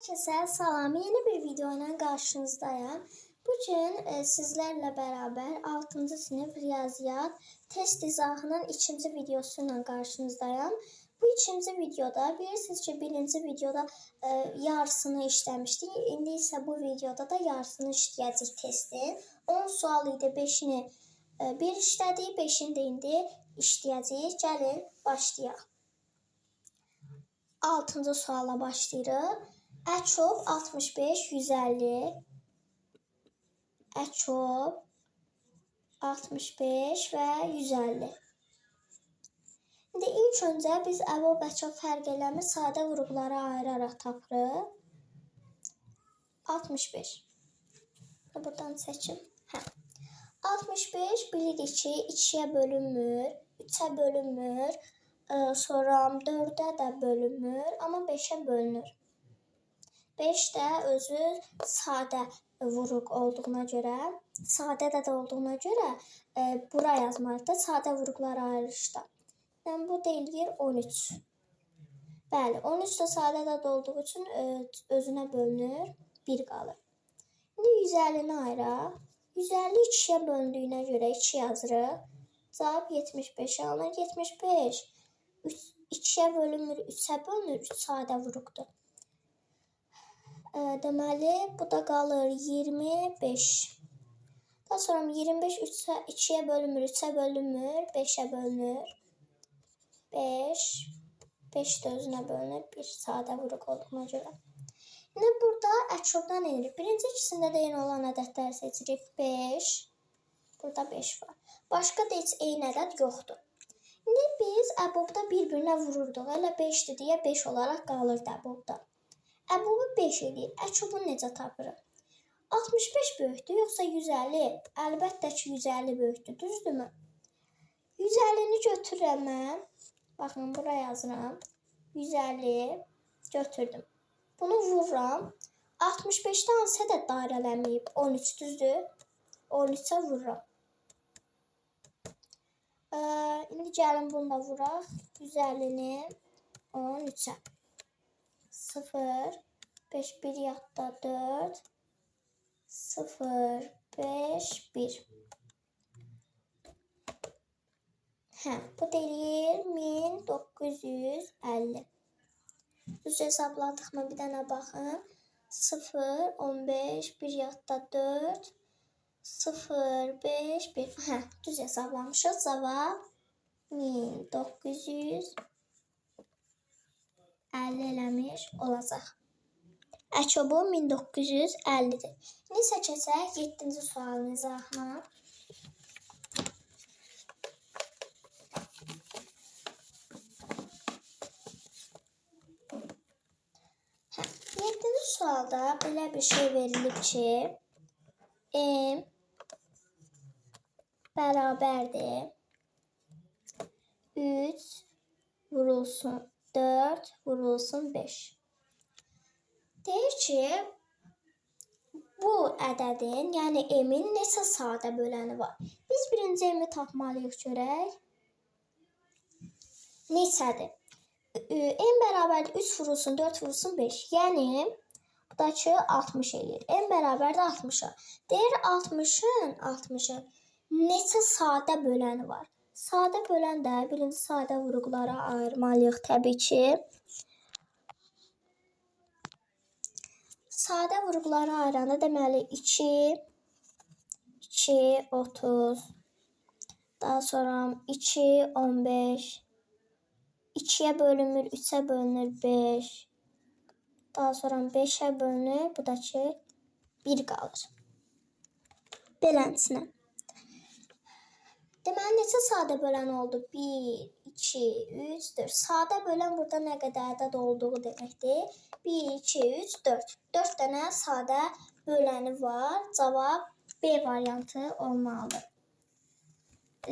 Herkese salam. Yeni bir video ilə qarşınızdayam. Bugün sizlərlə bərabər 6-cı sinif riyaziyyat test izahının 2-ci videosu ilə qarşınızdayam. Bu ikinci videoda bilirsiniz ki, birinci videoda yarısını işləmişdik. İndi isə bu videoda da yarısını işləyəcəyik testin. 10 sual idi, 5-ini bir işlədik, 5-ini də indi işləyəcəyik. Gəlin başlayaq. 6-cı suala başlayırıq. Əkob 65, 150. Əkob 65 və 150. İndi ilk öncə biz əbob əkob fərq eləmir, sadə vuruqlara ayıraraq tapırıq. 65. Buradan çəkim. Hə. 65 bilirik ki, 2-yə bölünmür, 3-ə bölünmür, sonra 4-ə də bölünmür, amma 5-ə bölünür. 5 də özü sadə vuruq olduğuna görə, sadə də olduğuna görə bura yazmalıdır. Sadə vuruqlara ayrışda. Yəni, bu da eləyir 13. Bəli, 13 də sadə ədəd olduğu üçün özünə bölünür, 1 qalır. İndi 150-ni ayıraq. 150 2-yə bölündüyünə görə 2 yazırıq. Cavab 75 alınır. 75 2-yə bölünmür, 3-ə bölünür, 3 sadə vuruqdur. Deməli, bu da qalır 25. Daha sonra 25 2-yə bölünmür, 3-ə bölünmür, 5-ə bölünür. 5, 5 də özünə bölünür, bir sadə vuruq olduğuna görə. İndi burada əkobdan edirik. Birinci ikisində də eyni olan ədədləri seçirik. 5, burada 5 var. Başqa da heç eyni ədəd yoxdur. İndi biz əbobda bir-birinə vururduq. Elə 5-dir deyə 5 olaraq qalırdı əbobda. Əbobu 5 eləyir. Əkobu necə tapırıq? 65 böyükdür, yoxsa 150? Əlbəttə ki, 150 böyükdür, düzdürmü? 150-ni götürürəm mən. Baxın, bura yazıram. 150 götürdüm. Bunu vururam. 65-də hansı ədəd dairələnməyib? 13, düzdür? 13-ə vururam. İndi gəlin bunu da vuraq. 150-ni 13-ə. 0, 5, 1 yadda 4, 0, 5, 1. Hə, bu da eləyir 1950. Düz hesabladıq mı? Bir dənə baxın. 0, 15, 1 yadda 4, 0, 5, 1. Hə, düz hesablamışıq. Cavab 1950 eləmiş olacaq. Əkobu 1950-dir. İndi isə keçək 7-ci sualın izahına. Hə, 7-ci sualda belə bir şey verilib ki, M bərabərdir 3 vurulsun 4 vurulsun 5. Deyir ki, bu ədədin, yəni M-in neçə sadə böləni var? Biz birinci M-i tapmalıyıq görək. Neçədir? M bərabərdir 3 vurulsun 4 vurulsun 5. Yəni, bu da ki, 60 eləyir. M bərabərdir 60-a. Deyir, 60-ın neçə sadə böləni var? Sadə bölən də birinci sadə vuruqlara ayırmalıyıq təbii ki. Sadə vuruqlara ayıranda deməli 2, 2, 30, daha sonra 2, 15, 2-yə bölünmür, 3-ə bölünür 5, daha sonra 5-ə bölünür, bu da ki 1 qalır. Beləsinə. Deməli, neçə sadə bölən oldu? 1, 2, 3, 4. Sadə bölən burada nə qədər ədəd olduğu deməkdir. 1, 2, 3, 4. 4 dənə sadə böləni var. Cavab B variantı olmalıdır.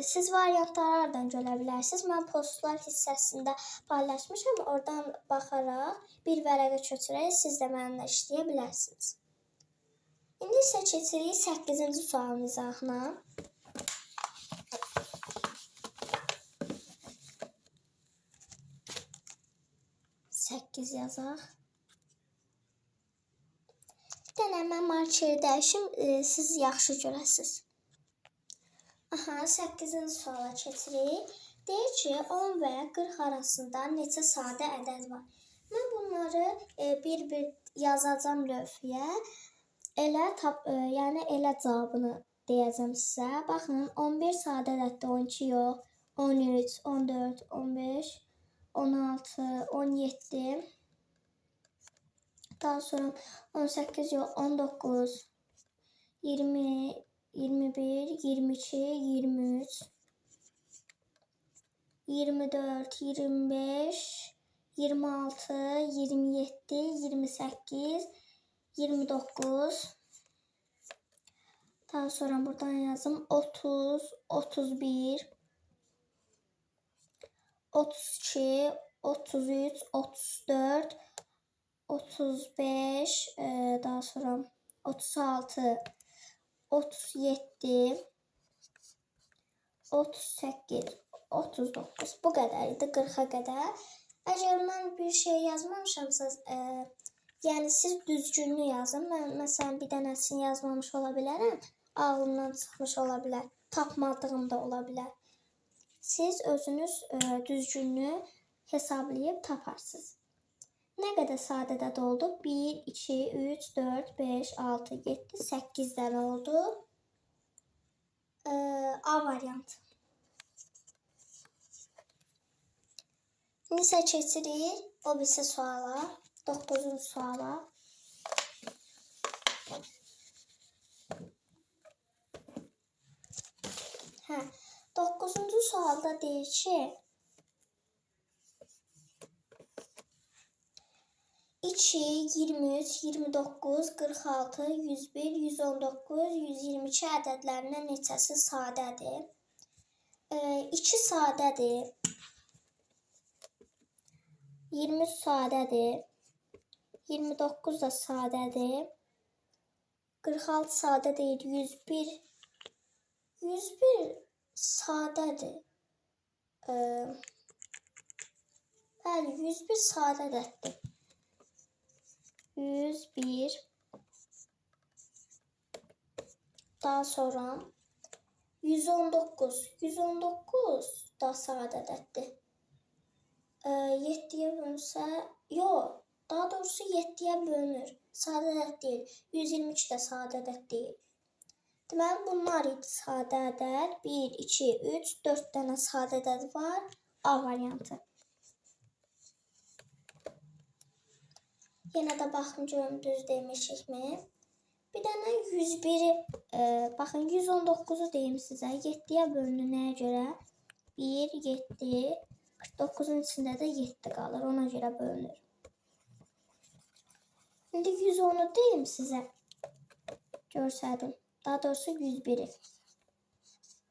Siz variantları hardan görə bilərsiniz? Mən postlar hissəsində paylaşmışam. Oradan baxaraq bir vərəqə köçürərək siz də mənimlə işləyə bilərsiniz. İndi isə keçirik 8-ci sualın izahına. 8 yazaq. Bir dənə mən markeri dəyişim, siz yaxşı görəsiniz. Aha, 8-ci suala keçirik. Deyir ki, 10 və 40 arasında neçə sadə ədəd var? Mən bunları bir-bir yazacağam lövhəyə. Elə yəni elə cavabını deyəcəm sizə. Baxın, 11 sadə ədəddir, 12 yox, 13, 14, 15, 16, 17. Daha sonra 18 yox, 19, 20, 21, 22, 23, 24, 25, 26, 27, 28, 29. Daha sonra buradan yazım 30, 31, 32, 33, 34, 35, daha sonra 36, 37, 38, 39. Bu qədər idi, 40-a qədər. Əgər mən bir şey yazmamışamsa, yəni siz düzgünlü yazın. Mən məsələn bir dənəsini yazmamış ola bilərəm. Ağlımdan çıxmış ola bilər. Tapmadığım da ola bilər. Siz özünüz düzgünlü hesablayıb taparsınız. Nə qədər sadə ədəd oldu? 1, 2, 3, 4, 5, 6, 7, 8 dənə oldu. A variantı. İndi isə keçirik o birisi suala. 9-cu suala. Hə, 9-cu sualda deyir ki, 2, 23, 29, 46, 101, 119, 122 ədədlərindən neçəsi sadədir? 2 sadədir. 23 sadədir. 29 da sadədir. 46 sadə deyil. 101. 101 sadədir. Bəli, 101 sadə ədəddir. 101. Daha sonra 119. 119 da sadə ədəddir. 7-yə bölünsə, yox, daha doğrusu 7-yə bölünür. Sadə ədəd deyil. 122 də sadə ədəd deyil. Deməli, bunlar idi sadə ədəd. 1, 2, 3, 4 dənə sadə ədəd var. A variantı. Yenə də baxın görüm düz demişikmi? Bir dənə 101-i, baxın 119-u deyim sizə. 7-yə bölünür nəyə görə? 1, 7, 49-un içində də 7 qalır. Ona görə bölünür. İndi 110-u deyim sizə. Görsədim. Daha doğrusu 101-i.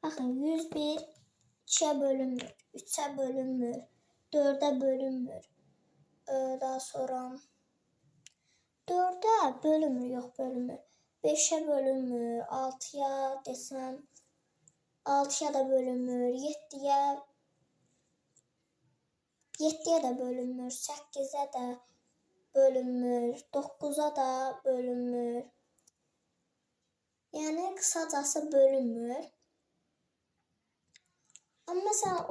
Baxın 101 2-yə bölünmür, 3-ə bölünmür, 4-ə bölünmür. Daha sonra 4-ə bölünmür, yox bölünmür. 5-ə bölünmür, 6-ya desəm 6-ya da bölünmür, 7-yə 7-yə də bölünmür, 8-ə də bölünmür, 9-a da bölünmür. Yəni qısacası bölünmür. Amma məsələn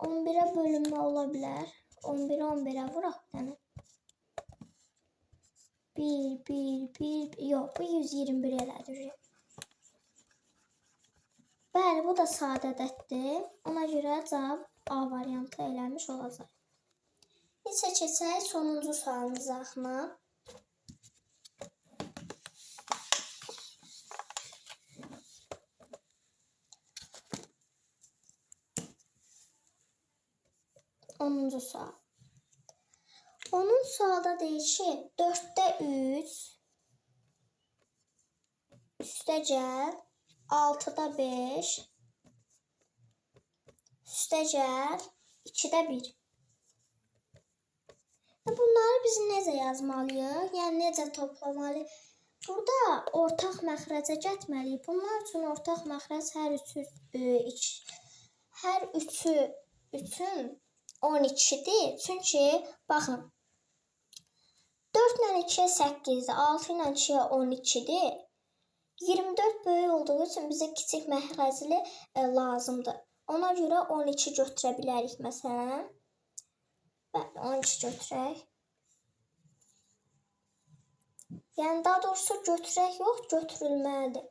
11-ə bölünmə ola bilər. 11-ə 11-ə vuraq bir dənə. 1, 1, 1, yox, bu 121 elədir. Bəli, bu da sadə ədəddir. Ona görə cavab A variantı eləmiş olacaq. Neçə keçək sonuncu sualımıza axına. Onuncu sual. Onun sualda deyir ki, 4-də 3, üstəgəl 6-da 5, üstəgəl 2-də 1. Bunları biz necə yazmalıyıq? Yəni necə toplamalıyıq? Burada ortaq məxrəcə getməliyik. Bunlar üçün ortaq məxrəc hər üçü üçün 12-dir. Çünki baxın, 4 ilə 2-yə 8-dir, 6 ilə 2-yə 12-dir. 24 böyük olduğu üçün bizə kiçik məxrəcli lazımdır. Ona görə 12 götürə bilərik məsələn. Bəli, 12 götürək. Yəni, daha doğrusu götürək yox, götürülməlidir.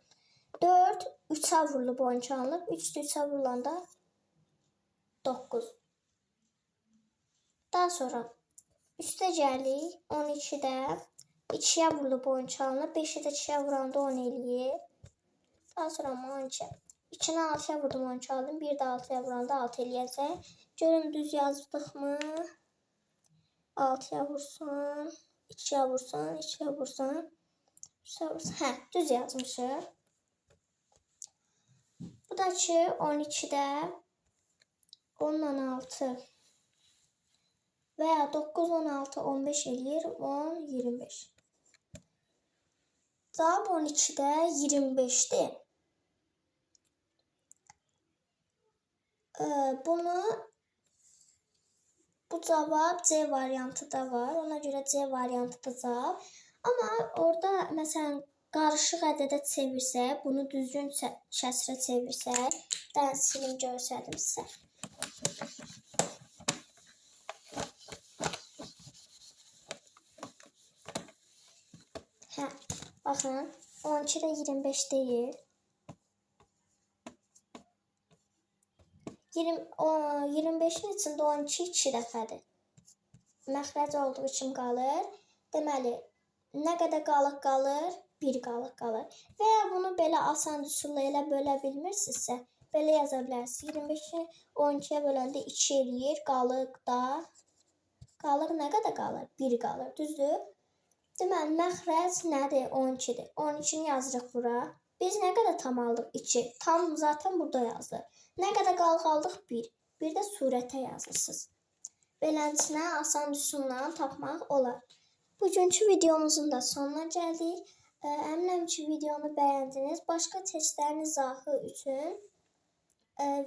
4, 3-ə vurulub 12 alınıb. 3 də 3-ə vurulanda 9. Daha sonra 3-də gəlirik. 12-də 2-yə vurulub 12 alınıb. 5-i də 2-yə vuranda 10 eləyir. Daha sonra 12. 2-ni 6-ya vurdum, 12 aldım. 1 də 6-ya vuranda 6 eləyəcək. Görün, düz yazdıqmı? 6-ya vursun, 2-yə vursun, 2-yə vursun, 3-ə vursun. Hə, düz yazmışıq. Bu da ki, 12-də 10-dan 6 və ya 9, 16, 15 eləyir. 10, 25. Cavab 12-də 25-dir. Bu cavab C variantı da var. Ona görə C variantı da cavab. Amma orada məsələn qarışıq ədədə çevirsək, bunu düzgün kəsrə çevirsək, dən silim göstərdim sizə. Hə, baxın, 12-də 25 deyil. 25-in içində 12 2 dəfədir. Məxrəc olduğu üçün qalır. Deməli, nə qədər qalıq qalır? 1 qalıq qalır. Və ya bunu belə asan üsulla elə bölə bilmirsinizsə, belə yaza bilərsiniz. 25-i 12-yə böləndə 2 eləyir. Qalıq da. Qalıq nə qədər qalır? 1 qalır. Düzdür? Deməli, məxrəc nədir? 12-dir. 12-ni yazırıq bura. Biz nə qədər tam aldıq? 2. Tam zaten burada yazılır. Nə qədər qalıq aldıq? 1. Bir də surətə yazırsınız. Beləsinə asan üsulla tapmaq olar. Bugünkü videomuzun da sonuna gəldik. Əminəm ki, videonu bəyəndiniz. Başqa testlərin izahı üçün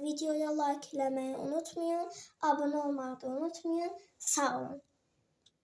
videoya like eləməyi unutmayın. Abunə olmağı da unutmayın. Sağ olun.